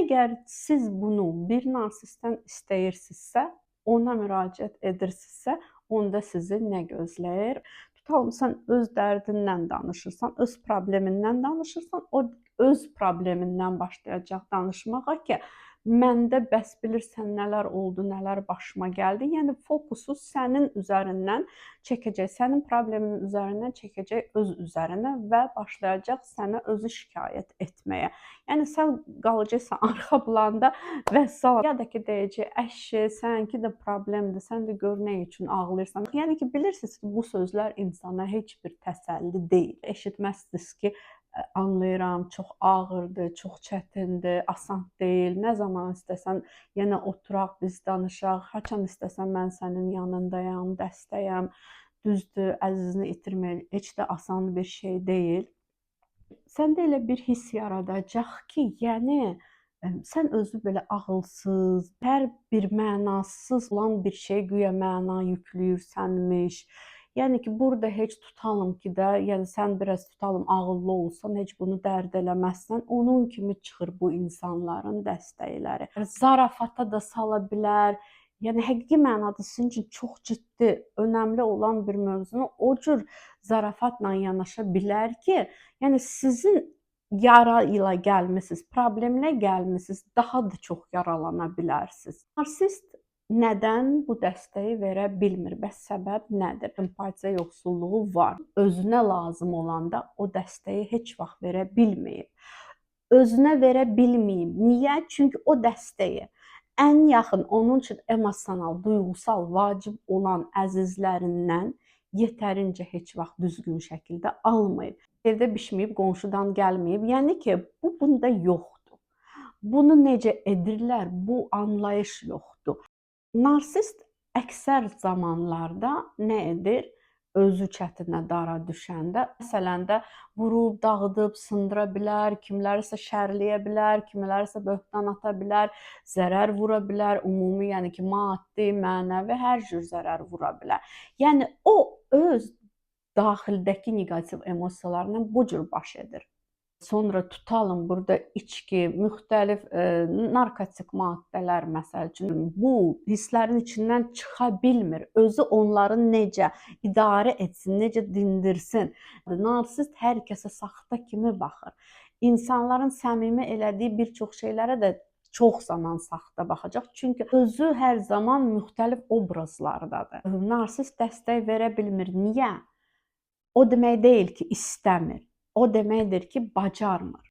Əgər siz bunu bir narsistdən istəyirsinizsə, ona müraciət edirsinizsə, onda sizi nə gözləyir? Tutalım, sən öz dərdindən danışırsan, öz problemindən danışırsan, o öz problemindən başlayacaq danışmağa ki, məndə bəs bilirsən nələr oldu, nələr başıma gəldi. Yəni fokusu sənin üzərindən çəkəcək, sənin probleminin üzərindən çəkəcək öz üzərinə və başlayacaq sənə özü şikayət etməyə. Yəni sən qalacaqsan arxa planda vəssalam. Ya da ki deyəcək, əşi, səninki də problemdir, sən də gör nə üçün ağlayırsan. Yəni ki, bilirsiniz ki, bu sözlər insana heç bir təsəlli deyil. Eşitməzsiniz ki, anlayıram, çox ağırdır, çox çətindir, asan deyil. Nə zaman istəsən yenə oturaq, biz danışaq. Haçan istəsən mən sənin yanındayam, dəstəyəm. Düzdür, əzizini itirmək heç də asan bir şey deyil. Səndə elə bir hiss yaradacaq ki, yəni sən özü belə ağılsız, hər bir mənasız olan bir şey güya məna yükləyirsənmiş. Yəni ki, burada heç tutalım ki də, yəni sən biraz tutalım ağıllı olsan, heç bunu dərd eləməzsən. Onun kimi çıxır bu insanların dəstəkləri. Zarafata da sala bilər. Yəni həqiqi mənada sizin üçün çox ciddi, önəmli olan bir mövzunu o cür zarafatla yanaşa bilər ki, yəni sizin yara ilə gəlmisiniz, problemlə gəlmisiniz, daha da çox yaralana bilərsiniz. Narsist nədən bu dəstəyi verə bilmir? Bəs səbəb nədir? Empatiya yoxsulluğu var. Özünə lazım olanda o dəstəyi heç vaxt verə bilməyib. Özünə verə bilməyib. Niyə? Çünki o dəstəyi ən yaxın, onun üçün emosional, duyğusal, vacib olan əzizlərindən yetərincə heç vaxt düzgün şəkildə almayıb. Evdə bişməyib, qonşudan gəlməyib. Yəni ki, bu bunda yoxdur. Bunu necə edirlər? Bu anlayış yoxdur. Narsist əksər zamanlarda nə edir? Özü çətinə, dara düşəndə, məsələn də vurub, dağıdıb, sındıra bilər, kimlərisə şərləyə bilər, kimlərisə böhtan ata bilər, zərər vura bilər, ümumi, yəni ki, maddi, mənəvi hər cür zərər vura bilər. Yəni o öz daxildəki neqativ emosiyalarla bu cür baş edir. Sonra tutalım burada içki, müxtəlif narkotik maddələr məsəl üçün bu hisslərin içindən çıxa bilmir. Özü onları necə idarə etsin, necə dindirsin. Narsist hər kəsə saxta kimi baxır. İnsanların səmimi elədiyi bir çox şeylərə də çox zaman saxta baxacaq. Çünki özü hər zaman müxtəlif obrazlardadır. Narsist dəstək verə bilmir. Niyə? O demək deyil ki, istəmir. O deməkdir ki, bacarmır.